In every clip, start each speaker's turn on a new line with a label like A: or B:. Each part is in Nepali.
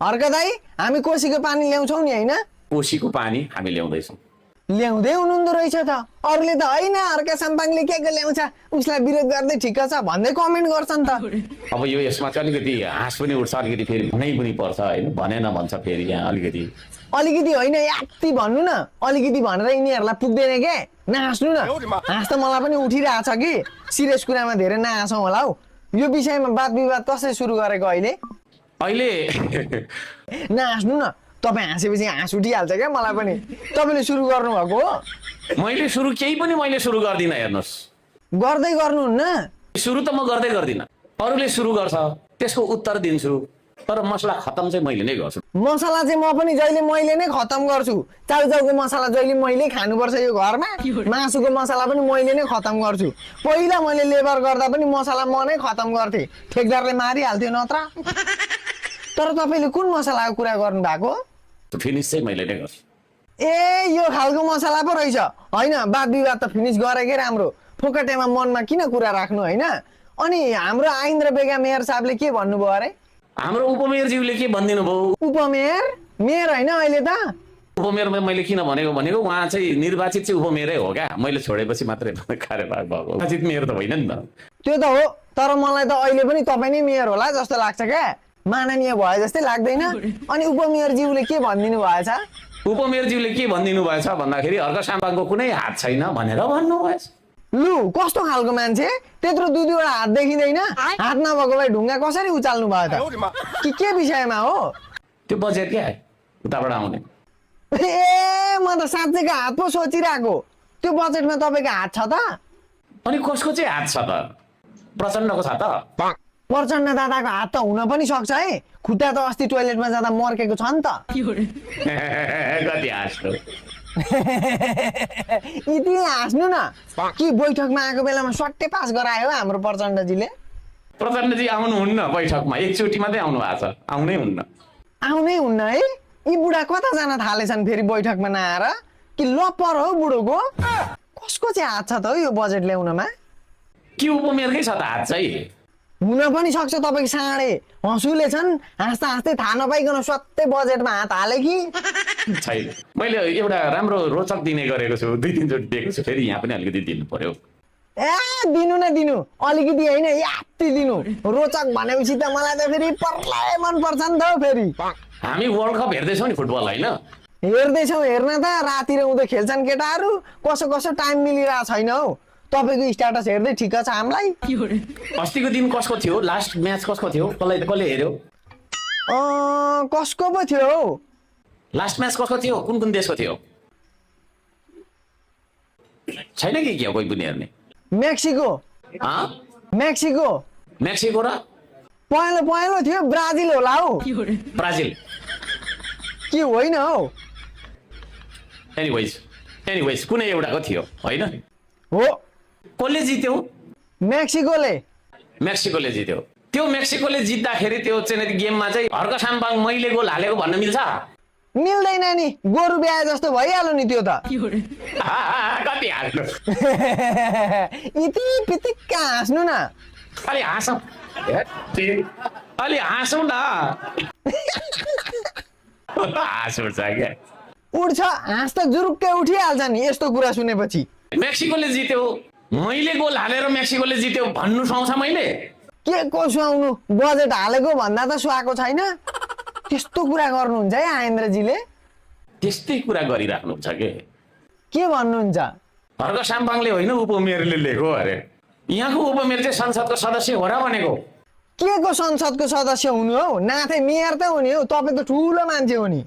A: हर्क दाइ हामी कोसीको पानी ल्याउँछौ नि हैन
B: कोसीको पानी हामी ल्याउँदैछौँ।
A: ल्याउँदै हुनुहुँदो रहेछ त अरूले त हैन हर्क साम्पाङले के ल्याउँछ उसलाई विरोध गर्दै ठिक छ भन्दै कमेन्ट गर्छन् त।
B: अब यो यसमा चाहिँ अलिकति हाँस पनि उठ्छ, अलिकति फेरि भनै पनि पर्छ हैन, भनेन भन्छ फेरि यहाँ अलिकति
A: होइन याति भन्नु न, अलिकति भनेर यिनीहरूलाई पुग्दैन के, नहाँस्नु न। हाँस त मलाई पनि उठिरहेछ कि सिरियस कुरामा धेरै नहाँसौँ होला हौ। यो विषयमा वाद विवाद कसले सुरु गरेको अहिले नहाँस्नु न, तपाईँ हाँसेपछि हाँस उठिहाल्छ क्या मलाई पनि। तपाईँले सुरु गर्नुभएको हो?
B: मैले सुरु केही पनि मैले सुरु गर्दिनँ, हेर्नुहोस्
A: गर्दै गर्नुहुन्न?
B: सुरु त म गर्दै गर्दिनँ, अरूले सुरु गर्छ त्यसको उत्तर दिन्छु, तर मसला खतम चाहिँ मैले नै गर्छु।
A: मसला चाहिँ म पनि जहिले मैले नै खतम गर्छु। चाउचाउको मसला जहिले मैले खानुपर्छ यो घरमा, मासुको मसला पनि मैले नै खतम गर्छु। पहिला मैले लेबर गर्दा पनि मसला म नै खतम गर्थेँ, ठेकदारले मारिहाल्थ्यो नत्र। तर तपाईँले कुन मसलाको कुरा गर्नु भएको?
B: फिनिस चाहिँ मैले नै गर्छु।
A: ए यो खालको मसला पो रहेछ होइन। वाद विवाद त फिनिस गरेकै राम्रो, फोकटेमा मनमा किन कुरा राख्नु होइन। अनि हाम्रो आइन्द्र बेगा मेयर साहबले के भन्नुभयो अरे?
B: हाम्रो उपमेयरज्यूले के भनिदिनु भयो?
A: उपमेयर मेयर होइन अहिले त।
B: उपमेयरमा मैले किन भनेको उहाँ चाहिँ निर्वाचित चाहिँ उपमेयरै हो क्या, मैले छोडेपछि मात्रै कार्यभार भएको, निर्वाचित मेयर त होइन नि त।
A: त्यो त हो, तर मलाई त अहिले पनि तपाईँ नै मेयर होला जस्तो लाग्छ क्या, माननीय भए जस्तै लाग्दैन। अनि उपमेयरज्यूले के भनिदिनु भएछ?
B: उपमेयरज्यूले के भनिदिनु भएछ भन्दाखेरि हर्क साम्पाङको कुनै हात छैन भनेर भन्नुभएछ।
A: लु कस्तो खालको मान्छे, त्यत्रो दुई दुईवटा हात देखिँदैन, हात नभएको भए ढुङ्गा कसरी उचाल्नु भयो त? के विषयमा हो?
B: त्यो बजेट क्या उताबाट आउने।
A: ए म त साँच्चैको हात पो सोचिरहेको, त्यो बजेटमा तपाईँको हात छ त?
B: अनि कसको चाहिँ हात छ त? प्रचण्डको छ त?
A: प्रचण्ड दादाको हात त हुन पनि सक्छ है, खुट्टा त अस्ति टोइलेटमा जाँदा मर्केको छ नि त।
B: कति हाँस्नु
A: यति हाँस्नु न कि बैठकमा आएको बेलामा सट्टै पास गरायो हाम्रो प्रचण्डजीले।
B: प्रचण्डजी आउनुहुन्न बैठकमा, एकचोटि मात्रै आउनु भएको छ, आउनै हुन्न
A: है। यी बुढा कता जान थालेछन् फेरि बैठकमा नआएर, कि लपर हो बुढोको? कसको चाहिँ हात छ त यो बजेट ल्याउनमा?
B: के उपमेयरकै छ त हात चाहिँ?
A: हुन पनि सक्छ, तपाईँको साँडे हँसुले छन्, हाँस्दा हाँस्दै थाहा नपाइकन सत्तै बजेटमा हात हाले कि
B: छैन। मैले एउटा राम्रो रोचक दिने गरेको छु, 2-3 चोटि दिएको छु, फेरि यहाँ पनि अलिकति दिनु पर्यो।
A: ए दिनु न दिनु, अलिकति होइन याति दिनु। रोचक भनेपछि त मलाई त फेरि पर्लै मन पर्छ नि त। फेरि
B: हामी वर्ल्ड कप हेर्दैछौँ नि फुटबल होइन,
A: हेर्दैछौँ, हेर्न त राति र उँधो खेल्छन् केटाहरू, कसो कसो टाइम मिलिरहेको छैन हौ। तपाईँको स्ट्याटस हेर्दै ठिक छ हामीलाई।
B: अस्तिको दिन कसको थियो लास्ट म्याच, कसको थियो, कसले हेऱ्यो?
A: कसको पो थियो हौ
B: लास्ट म्याच? कसको थियो, कुन देशको थियो? छैन कि के हो कोही पनि हेर्ने?
A: मेक्सिको
B: र
A: पहेँलो थियो ब्राजिल होला हौ।
B: ब्राजिल
A: के होइन हौ?
B: एनिवेज कुनै एउटाको थियो होइन
A: हो।
B: कसले जित्यो?
A: मेक्सिकोले
B: जित्यो। त्यो मेक्सिकोले जित्दाखेरि त्यो चाहिँ गेममा चाहिँ हर्क साम्पाङ मैले गोल हालेको भन्न मिल्छ?
A: मिल्दैन नि, गोरु ब्याए जस्तो भइहाल्यो नि त्यो त।
B: कति हाँस्नु
A: यति पितिक्क हाँस्नु न,
B: अलि हाँसौँ न। हाँस उठ्छ क्या,
A: उठ्छ हाँस त जुरुक्कै उठिहाल्छ नि यस्तो कुरा सुनेपछि।
B: मेक्सिकोले जित्यो, मैले गोल हालेर मेक्सिकोले जित्यो भन्नु सुहाउँछ मैले?
A: के को सुहाउनु, बजेट हालेको भन्दा त सुहाएको छैन। त्यस्तो कुरा गर्नुहुन्छ है आयन्द्रजीले?
B: त्यस्तै कुरा गरिराख्नुहुन्छ
A: के भन्नुहुन्छ?
B: हर्क साम्पाङले होइन उपमेयरले लेखो अरे, यहाँको उपमेयर चाहिँ संसदको सदस्य हो र भनेको।
A: के को संसदको सदस्य हुनु हौ, नाथे मेयर त हुने हौ, तपाईँ त ठुलो मान्छे हो नि।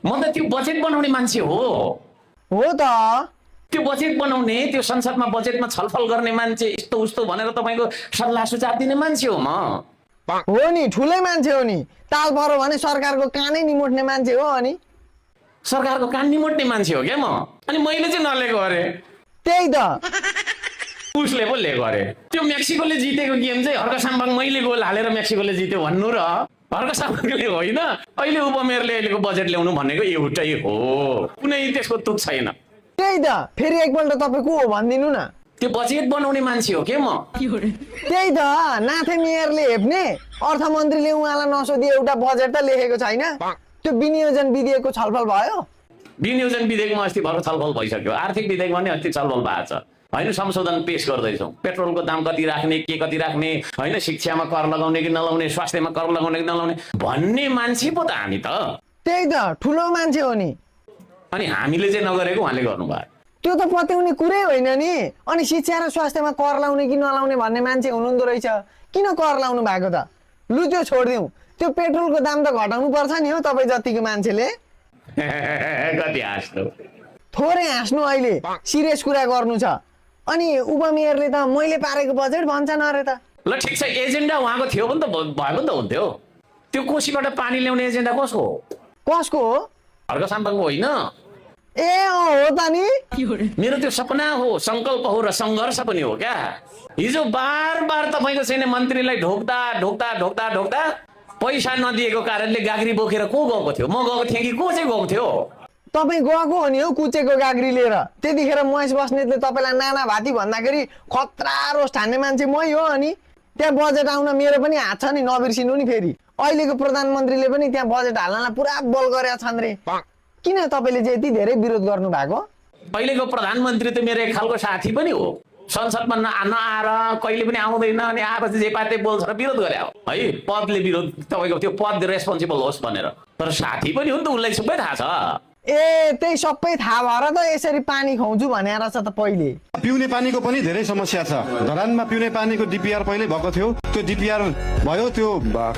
B: म त त्यो बजेट बनाउने मान्छे हो
A: त
B: त्यो बजेट बनाउने, त्यो संसदमा बजेटमा छलफल गर्ने मान्छे, यस्तो उस्तो भनेर तपाईँको सल्लाह सुझाव दिने मान्छे हो म।
A: हो नि, ठुलै मान्छे हो नि, ताल पऱ्यो भने सरकारको कानै निमोट्ने मान्छे हो। अनि
B: सरकारको कान निमोट्ने मान्छे हो क्या म? अनि मैले चाहिँ नलेको अरे?
A: त्यही त,
B: उसले पो लेको अरे। त्यो मेक्सिकोले जितेको गेम चाहिँ हर्क साम्पाङ मैले गोल हालेर मेक्सिकोले जित्यो भन्नु र हर्क साम्पाङले होइन अहिले उपमेयरले अहिलेको बजेट ल्याउनु भनेको एउटै हो, कुनै त्यसको तुक छैन।
A: त्यही त, फेरि एकपल्ट तपाईँ को हो भनिदिनु न।
B: त्यो बजेट बनाउने मान्छे हो के म?
A: त्यही त नाथे मेयरले हेप्ने अर्थमन्त्रीले उहाँलाई नसोधी एउटा बजेट त लेखेको छैन। त्यो विनियोजन विधेयकको छलफल भयो?
B: विनियोजन विधेयकमा अस्ति भर्खर छलफल भइसक्यो। आर्थिक विधेयकमा नि अस्ति छलफल भएको छ होइन। संशोधन पेश गर्दैछौँ। पेट्रोलको दाम कति राख्ने, के कति राख्ने होइन, शिक्षामा कर लगाउने कि नलाउने, स्वास्थ्यमा कर लगाउने कि नलाउने भन्ने मान्छे पो त हामी त।
A: त्यही त ठुलो मान्छे हो नि।
B: अनि हामीले चाहिँ नगरेको उहाँले गर्नुभयो।
A: त्यो त पत्याउने कुरै होइन नि। अनि शिक्षा र स्वास्थ्यमा कर लाउने कि नलाउने भन्ने मान्छे हुनुहुँदो रहेछ। किन कर लाउनु भएको त? लु त्यो छोडिदिउँ। त्यो पेट्रोलको दाम त घटाउनु पर्छ नि हो तपाईँ जतिको मान्छेले।
B: कति हाँस्नु,
A: थोरै हाँस्नु, अहिले सिरियस कुरा गर्नु छ। अनि उपमेयरले त मैले पारेको बजेट भन्छन् अरे त।
B: ल ठिक छ, एजेन्डा उहाँको थियो पनि त, भएको नि त हुन्थ्यो। त्यो कोसीबाट पानी ल्याउने एजेन्डा कसको हो?
A: कसको हो?
B: हर्क साम्पाङको होइन?
A: ए हो त नि।
B: मेरो त्यो सपना हो, सङ्कल्प हो र सङ्घर्ष पनि हो क्या। हिजो बार बार तपाईँको छैन मन्त्रीलाई ढोक्दा ढोक्दा ढोक्दा ढोक्दा पैसा नदिएको कारणले गाग्री बोकेर को गएको थियो? म गएको थिएँ कि को चाहिँ गएको थियो?
A: तपाईँ गएको हो नि हौ कुचेको गाग्री लिएर। त्यतिखेर महेश बस्नेतले तपाईँलाई नाना भाती भन्दाखेरि खतरा रोस्ट हान्ने मान्छे मै हो। अनि त्यहाँ बजेट आउन मेरो पनि हात छ नि, नबिर्सिनु नि। फेरि अहिलेको प्रधानमन्त्रीले पनि त्यहाँ बजेट हाल्नलाई पुरा बल गरेका छन् रे। किन तपाईँले चाहिँ यति धेरै विरोध गर्नु भएको?
B: अहिलेको प्रधानमन्त्री त मेरो एक खालको साथी पनि हो। संसदमा नआएर कहिले पनि आउँदैन, अनि आएपछि जे पाते बोल्छ र विरोध गरे हो है। पदले विरोध, तपाईँको त्यो पद रेस्पोन्सिबल होस् भनेर। तर साथी पनि हो नि त, उसलाई सबै थाहा छ।
A: ए त्यही सबै थाहा भएर त यसरी पानी खुवाउँछु भनेर छ त। पहिले
C: पिउने पानीको पनि धेरै समस्या छ। धरानमा पिउने पानीको डिपिआर पहिले भएको थियो, त्यो डिपिआर भयो। त्यो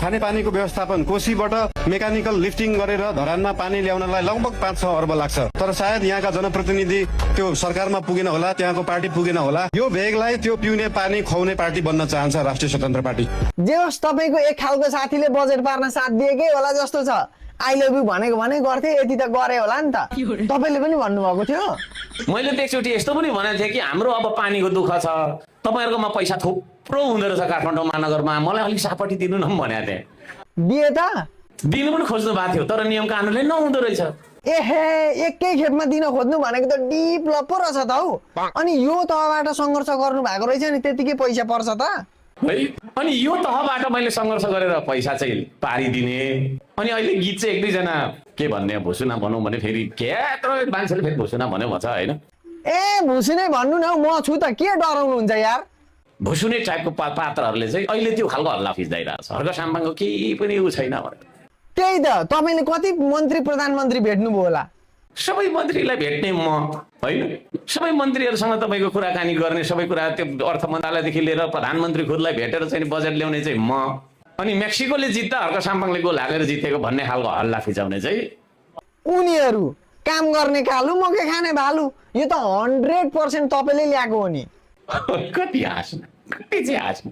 C: खाने पानीको व्यवस्थापन कोसीबाट मेकानिकल लिफ्टिङ गरेर धरानमा पानी ल्याउनलाई लगभग 5-6 अर्ब लाग्छ। तर सायद यहाँका जनप्रतिनिधि त्यो सरकारमा पुगेन होला, त्यहाँको पार्टी पुगेन होला। यो भेगलाई त्यो पिउने पानी खुवाउने पार्टी बन्न चाहन्छ राष्ट्रिय स्वतन्त्र पार्टी।
A: जे होस् तपाईँको एक खालको साथीले बजेट पार्न साथ दिएकै होला जस्तो छ। आई लभ यु भनेको भने गर्थे, यति त गरे होला नि त। तपाईँले पनि भन्नुभएको थियो।
B: मैले त एकचोटि यस्तो पनि भनेको थिएँ कि हाम्रो अब पानीको दुःख छ, तपाईँहरूकोमा पैसा थुप्रो हुँदो रहेछ काठमाडौँ महानगरमा, मलाई अलिक सापट्टि दिनु न भनेको थिएँ।
A: दिए त?
B: दिनु पनि खोज्नु भएको थियो, तर नियम कानुनले नहुँदो रहेछ।
A: एहे एकै खेपमा दिन खोज्नु भनेको त डिप लप्पो रहेछ त हौ। अनि यो तहबाट सङ्घर्ष गर्नु भएको रहेछ नि, त्यतिकै पैसा पर्छ त
B: है। अनि यो तहबाट मैले सङ्घर्ष गरेर पैसा चाहिँ पारिदिने। अनि अहिले गीत चाहिँ एक दुईजना के भन्ने भुसुना भनौँ भने फेरि के यत्रो मान्छेले फेरि भुसुना भन्यो भन्छ होइन।
A: ए भुसुनै भन्नु न, म छु त, के डराउनुहुन्छ यार।
B: भुसुने टाइपको पात्रहरूले चाहिँ अहिले त्यो खालको हल्ला फिच्दाइरहेको छ। हर्क साम्पाङको केही पनि उ छैन भने।
A: त्यही त, तपाईँले कति मन्त्री प्रधानमन्त्री भेट्नुभयो होला?
B: सबै मन्त्रीलाई भेट्ने म होइन, सबै मन्त्रीहरूसँग तपाईँको कुराकानी गर्ने, सबै कुरा त्यो अर्थ मन्त्रालयदेखि लिएर प्रधानमन्त्री खुदलाई भेटेर चाहिँ बजेट ल्याउने चाहिँ म। अनि मेक्सिकोले जित्दा हर्क साम्पाङले गोल हालेर जितेको भन्ने खालको हल्ला फिचाउने चाहिँ
A: उनीहरू काम गर्ने कालु मकै खाने भालु। यो त 100% तपाईँले ल्याएको हो नि।
B: कति हाँस्नु, कति चाहिँ हाँस्नु।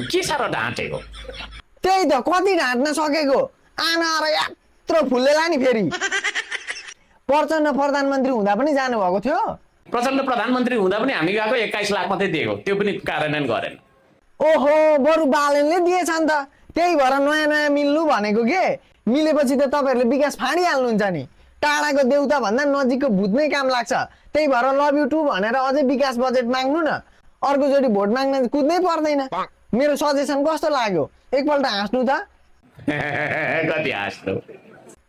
B: के साह्रो ढाँटेको?
A: त्यही त, कति ढाँट्न सकेको। आना र यत्रो फुल्लेला नि। फेरि प्रचण्ड प्रधानमन्त्री हुँदा पनि जानुभएको थियो।
B: प्रचण्ड प्रधानमन्त्री हुँदा पनि हामी गएको 21 लाख मात्रै दिएको, त्यो पनि कार्यान्वयन गरेन।
A: ओहो, बरु बालनले दिएछन् त। त्यही भएर नयाँ नयाँ मिल्नु भनेको के। मिलेपछि त तपाईँहरूले विकास फाँडिहाल्नुहुन्छ नि। टाढाको देउता भन्दा नजिकको भुत्नै काम लाग्छ। त्यही भएर लभ यु टु भनेर अझै विकास बजेट माग्नु न। अर्कोचोटि भोट माग्न कुद्नै पर्दैन। मेरो सजेसन कस्तो लाग्यो? एकपल्ट हाँस्नु त।
B: कति हाँस्नु,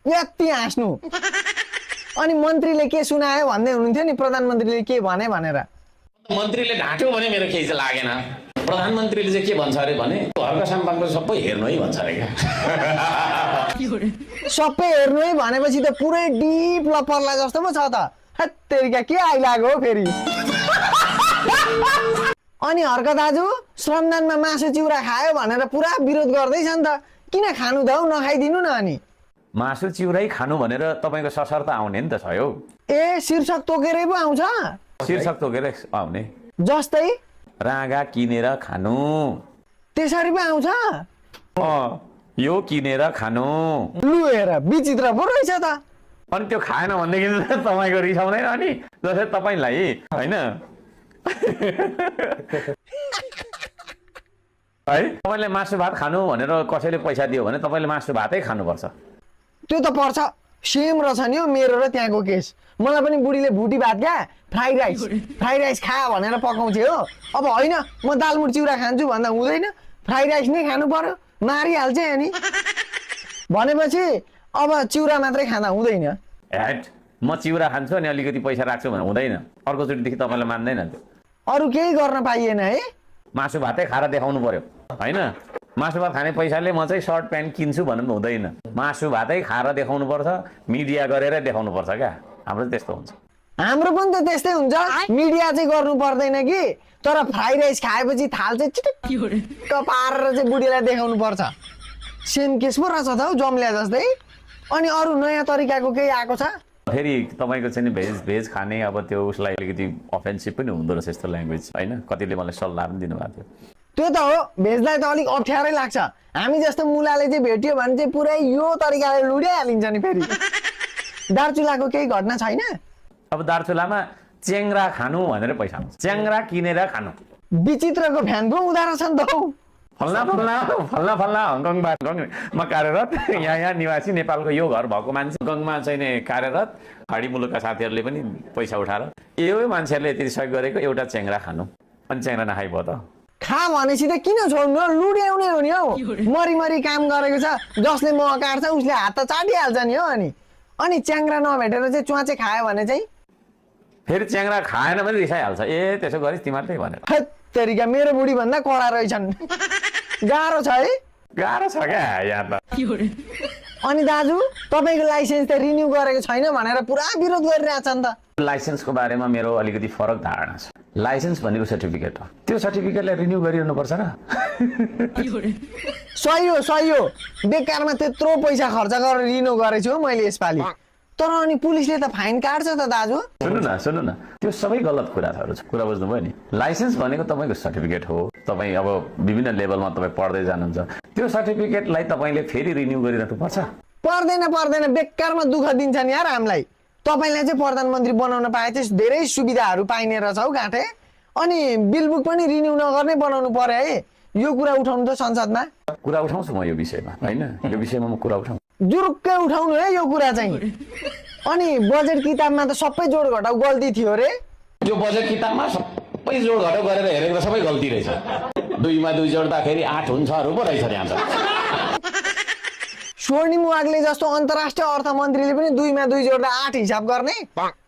A: यति हाँस्नु। अनि मन्त्रीले के सुनायो भन्दै हुनुहुन्थ्यो नि, प्रधानमन्त्रीले के भने भनेर।
B: मन्त्रीले ढाँट्यो भने मेरो केही चाहिँ लागेन। प्रधानमन्त्रीले चाहिँ के भन्छ अरे भने हर्क साम्पाङको सबै हेर्नु है भन्छ अरे क्या।
A: सबै हेर्नु है भनेपछि त पुरै डिप लपर्ला जस्तो पो छ त। तेरिका के आइलाग्यो हो फेरि। अनि हर्क दाजु श्रमदानमा मासु चिउरा खायो भनेर पुरा विरोध गर्दैछ नि त। किन खानु त हौ, नखाइदिनु न। अनि
D: मासु चिउरै खानु भनेर तपाईँको सशर्त आउने नि त छ हौ।
A: ए शीर्षक तोकेरै पो आउँछ?
D: शीर्षक तोकेर आउने
A: जस्तै
D: राँगा किनेर खानु,
A: त्यसरी पो आउँछ।
D: यो किनेर खानु।
A: लु हेर, विचित्र पो रहेछ त।
D: अनि त्यो खाएन भनेदेखि तपाईँको रिसाउँदैन अनि जस्तै तपाईँलाई होइन है। तपाईँले मासु भात खानु भनेर कसैले पैसा दियो भने तपाईँले मासु भातै खानुपर्छ।
A: त्यो त पर्छ। सेम रहेछ नि हो मेरो र त्यहाँको केस। मलाई पनि बुढीले भुटी भात क्या फ्राइड राइस खा भनेर पकाउँथे हो। अब होइन म दालमुट चिउरा खान्छु भन्दा हुँदैन, फ्राइड राइस नै खानु पर्यो, मारिहाल्छ अनि भनेपछि अब चिउरा मात्रै खाँदा हुँदैन।
D: हेट म चिउरा खान्छु अनि अलिकति पैसा राख्छु भने हुँदैन। अर्कोचोटिदेखि तपाईँलाई मान्दैन त्यो।
A: अरू केही गर्न पाइएन है।
D: मासु भातै खाएर देखाउनु पर्यो होइन। मासु भात खाने पैसाले म चाहिँ सर्ट प्यान्ट किन्छु भन्नु हुँदैन। मासु भातै खाएर देखाउनु पर्छ, मिडिया गरेर देखाउनु पर्छ क्या। हाम्रो त्यस्तो हुन्छ।
A: हाम्रो पनि त त्यस्तै हुन्छ, मिडिया चाहिँ गर्नु पर्दैन कि, तर फ्राइड राइस खाएपछि थाल चाहिँ चिटक्क पारेर चाहिँ बुढीलाई देखाउनु पर्छ। सेम केस पो रहेछ त हौ जम्ल्या जस्तै। अनि अरू नयाँ तरिकाको केही आएको छ?
D: फेरि तपाईँको चाहिँ भेज खाने अब त्यो उसलाई अलिकति अफेन्सिभ पनि हुँदो रहेछ यस्तो ल्याङ्ग्वेज होइन। कतिले मलाई सल्लाह पनि दिनुभएको थियो।
A: त्यो त हो, भेजलाई त अलिक अप्ठ्यारै लाग्छ। हामी जस्तो मुलाले चाहिँ भेट्यो भने चाहिँ पुरै यो तरिकाले लुडिहालिन्छ नि। फेरि दार्चुलाको केही घटना छैन?
D: अब दार्चुलामा च्याङ्रा खानु भनेर पैसा आउँछ, च्याङ्रा किनेर खानु।
A: विचित्रको फ्यान पो हुँदो रहेछ नि त हौ।
D: फल्ना हङकङमा कार्यरत यहाँ निवासी नेपालको यो घर भएको मान्छे हङकङमा चाहिँ नि कार्यरत खाडी मुलुकका साथीहरूले पनि पैसा उठाएर यो मान्छेहरूले यति सहयोग गरेको एउटा च्याङ्रा खानु। अनि च्याङ्रा नखाइ भयो त।
A: खा भनेपछि त किन छोड्नु, लुड्याउने हो नि हौ। मरी काम गरेको छ, जसले मह काट्छ उसले हात त चाटिहाल्छ नि हो। अनि च्याङ्रा नभेटेर चाहिँ च्वाचे खायो भने चाहिँ
D: फेरि च्याङ्रा खाएन भने रिसाइहाल्छ। ए त्यसो गरिस् तिमीहरूले भनेर।
A: तरिका मेरो बुढी भन्दा कडा रहेछन्। गाह्रो छ है,
D: गाह्रो छ क्या यहाँ त।
A: अनि दाजु तपाईँको लाइसेन्स त रिन्यू गरेको छैन भनेर पुरा विरोध गरिरहेछ नि त।
D: लाइसेन्सको बारेमा मेरो अलिकति फरक धारणा छ। लाइसेन्स भनेको सर्टिफिकेट हो, त्यो सर्टिफिकेटलाई रिन्यू गरिरहनु पर्छ र।
A: सही हो, बेकारमा त्यत्रो पैसा खर्च गरेर रिन्यू गरेको छु मैले यसपालि। तर अनि पुलिसले त फाइन काट्छ त दाजु।
D: सुन्नु न त्यो सबै गलत कुराहरू छ। कुरा बुझ्नुभयो नि। लाइसेन्स भनेको तपाईँको सर्टिफिकेट हो। तपाईँ अब विभिन्न लेभलमा तपाईँ पढ्दै जानुहुन्छ, त्यो सर्टिफिकेटलाई तपाईँले फेरि रिन्यू गरिरहनु पर्छ।
A: पर्दैन, बेकारमा दुःख दिन्छ नि यार हामीलाई। तपाईँलाई चाहिँ प्रधानमन्त्री बनाउन पाए चाहिँ धेरै सुविधाहरू पाइने रहेछ हौ गाँठे। अनि बिलबुक पनि रिन्यू नगर्ने बनाउनु पर्यो है। यो कुरा उठाउनु त संसदमा।
D: कुरा उठाउँछु म यो विषयमा होइन, यो विषयमा म कुरा उठाउँछु।
A: जुरुक्कै उठाउनु है यो कुरा चाहिँ। अनि बजेट किताबमा त सबै जोड घटाउ गल्ती थियो रे।
B: यो बजेट किताबमा सबै जोड घटाउ गरेर हेरेको सबै गल्ती रहेछ। 2 मा 2 जोड्दाखेरि 8 हुन्छहरू पो रहेछ त्यहाँ त।
A: स्वर्णिम वाग्ले जस्तो अन्तर्राष्ट्रिय अर्थमन्त्रीले पनि 2 मा 2 जोड्दा 8 हिसाब गर्ने।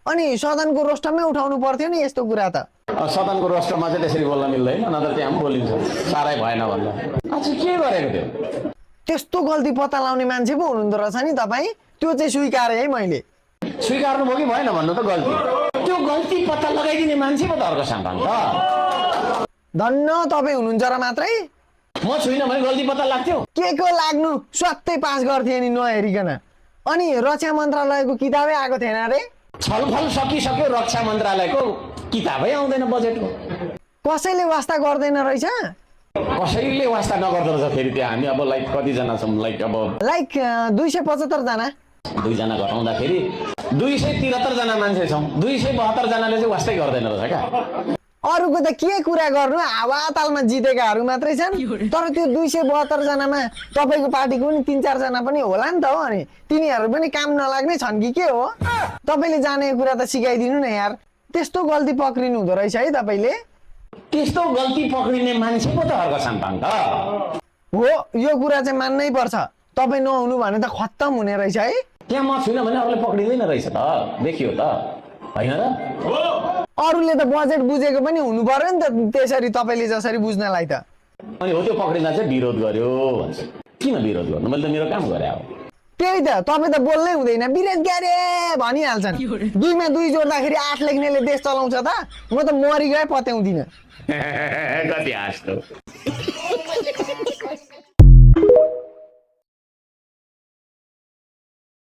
A: अनि सदनको रोस्टरमै उठाउनु पर्थ्यो नि यस्तो कुरा त।
B: सदनको रोस्टरमा चाहिँ त्यसरी बोल्न मिल्दैन, नत्र त्यहाँ पनि बोलिन्छ साह्रै भएन भन्दा। अच्छा के गरेको थियो?
A: त्यस्तो गल्ती पत्ता लगाउने मान्छे पो हुनुहुँदो रहेछ नि तपाईँ। त्यो चाहिँ स्वीकारे है मैले।
B: स्वीकार्नु भयो कि भएन भन्नु त गल्ती। त्यो गल्ती पत्ता लगाइदिने मान्छे पो त अर्को सामान त।
A: धन्न तपाईँ हुनुहुन्छ र मात्रै।
B: म छुइनँ भने गल्ती पत्ता लाग्थ्यो।
A: के को लाग्नु, स्वात्तै पास गर्थे नि नहेरिकन। अनि रक्षा मन्त्रालयको किताबै आएको थिएन रे।
B: छलफल सकिसक्यो, रक्षा मन्त्रालयको किताबै आउँदैन बजेटको।
A: कसैले वास्ता गर्दैन रहेछ।
B: कसैले वास्ता नगर्दो रहेछ। फेरि त्यहाँ हामी अब कतिजना छौँ?
A: लाइक 275 जना।
B: 2 जना घटाउँदाखेरि 273 जना मान्छे छौँ। 272 जनाले चाहिँ वास्तै गर्दैन रहेछ क्या।
A: अरूको त के कुरा गर्नु, हावातालमा जितेकाहरू मात्रै छन्। तर त्यो 272 जनामा तपाईँको पार्टीको पनि 3-4 जना पनि होला नि त हो। अनि तिनीहरू पनि काम नलाग्ने छन् कि के हो? तपाईँले जानेको कुरा त सिकाइदिनु न यार। त्यस्तो गल्ती पक्रिनु हुँदो रहेछ है तपाईँले।
B: त्यस्तो गल्ती पक्रिने मान्छे पो त अर्को साम्पाङ त
A: हो। यो कुरा चाहिँ मान्नै पर्छ। तपाईँ नहुनु भने त खत्तम हुने रहेछ है।
B: त्यहाँ म छुइनँ भने अरूले पक्रिँदैन रहेछ त। देखियो त होइन र?
A: अरूले त बजेट बुझेको पनि हुनु पर्यो नि त त्यसरी तपाईँले जसरी बुझ्नलाई त।
B: अनि हो त्यो पक्रिँदा चाहिँ विरोध गर्यो भन्छ। किन विरोध गर्नु? मैले त मेरो काम गरे हो।
A: त्यही त, तपाईँ त बोल्नै हुँदैन, विरोध गरे भनिहाल्छन्। 2 मा 2 जोड्दाखेरि 8 लेख्नेले देश चलाउँछ त। म त मरि गए पत्याउँदिनँ।
B: कति हाँस्नु।